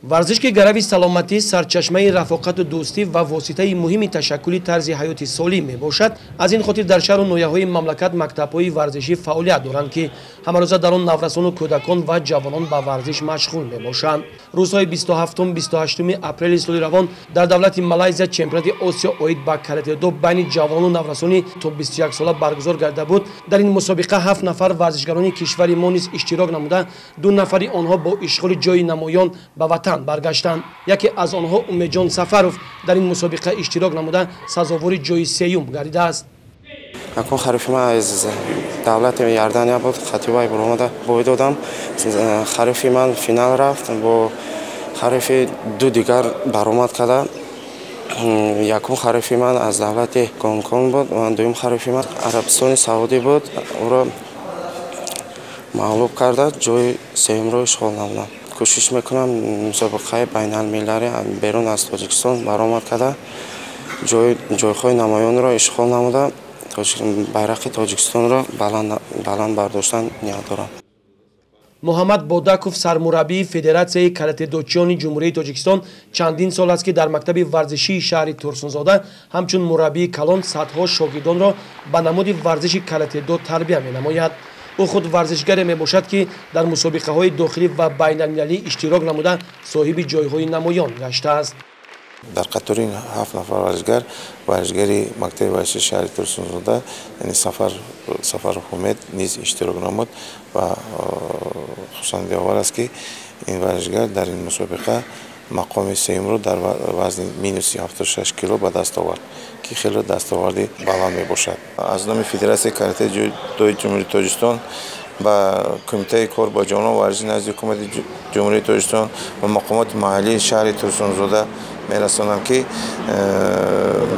Варзиш, ки гарави саломатӣ, сарчашмаи рафоқату дӯстӣ ва воситаи муҳими ташаккули тарзи ҳаёти солим мебошад, аз ин хотир дар шаҳру ноҳияҳои мамлакат мактабҳои варзишӣ фаъолият доранд, ки ҳамарӯза дар он наврасону кӯдакон ва ҷавонон ба варзиш машғул мебошанд. Рӯзҳои 27-28 апрели соли равон дар давлати Малайзия чемпионати Осиё оид ба каратедо байни ҷавонону наврасони то 21 сола баргузор гардида буд. Дар ин мусобиқа 7 нафар варзишгарони кишвари мо низ иштирок намуда, 2 нафари онҳо бо ишғоли ҷои намоён ба ватан баргаштанд. Яке аз онҳо Умедҷон Сафаров дар ин мусобиқа иштирок намуда, сазовори ҷои сеюм гардидааст. Якум ҳарифи ман аз давлати Иордания буд, хатибай баромада бой додам. Ҳарифи ман финал рафт, бо ҳарифи ду дигар баромад карда. Якум ҳарифи ман аз давлати Гонконг буд, дуюм ҳарифи ман Арабистони Саудӣ буд. Ӯро мағлуб карда, ҷои сеюмро ишғол намудам. Кӯшиш мекунам мусобиқаи байналмилалӣ берун аз Тоҷикистон баромад карда, ҷойҳои намоёнро ишғол намуда, байрақи Тоҷикистонро баланд бардоштан ният дорам. Муҳаммад Бодаков, сармураббии Федератсияи каратедочиёни Ҷумҳурии Тоҷикистон, чандин сол аст, ки дар мактаби варзишии шаҳри Турсунзода ҳамчун мураббии калон садҳо шогирдонро ба намуди варзиши каратедо тарбия менамояд. Ӯ худ варзишгаре мебошад, ки дар мусобиқаҳои дохилӣ ва байналмилалӣ иштирок намуда, соҳиби ҷойҳои намоён гаштааст. Дар қатори 7 нафар варзишгар, варзишгари мактаби варзиши шаҳри Турсунзода, яъне Сафаров Умед низ иштирок намуд ва хушандиовар аст, ки ин варзишгар дар ин мусобиқа мақоми сеюмро дар вазни минуси 76 кило ба даст овард, ки хеле дастоварди баланд мебошад. Аз номи Федератсияи каратедои Ҷумҳурии Тоҷикистон ба Кумитаи кор бо ҷавонон варзиши назди Ҳукумати Ҷумҳурии Тоҷикистон ва мақомоти маҳаллии шаҳри Турсунзода мерасонам, ки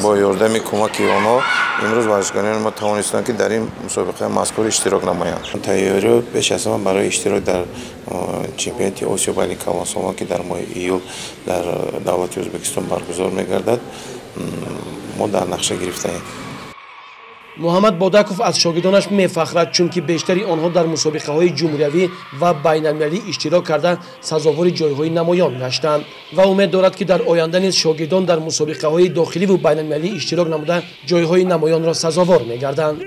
бо ёрдами кӯмаки онҳо имрӯз варзишгарони мо тавонистанд, ки дар ин мусобиқаи мазкур иштирок намоянд. Тайёриҳо пеш аз ҳама барои иштирок дар чемпионати Осиё байни калонсолон, ки дар моҳи июл дар давлати Ӯзбекистон баргузор мегардад, мо дар нақша гирифтаем. Муҳаммад Бодаков аз шогирдонаш мефахрад, чунки бештари онҳо дар мусобиқаҳои ҷумҳуриявӣ ва байналмилалӣ иштирок карда, сазовори ҷойҳои намоён гаштанд ва умед дорад, ки дар оянда низ шогирдон дар мусобиқаҳои дохиливу байналмилалӣ иштирок намуда, ҷойҳои намоёнро сазовор мегарданд.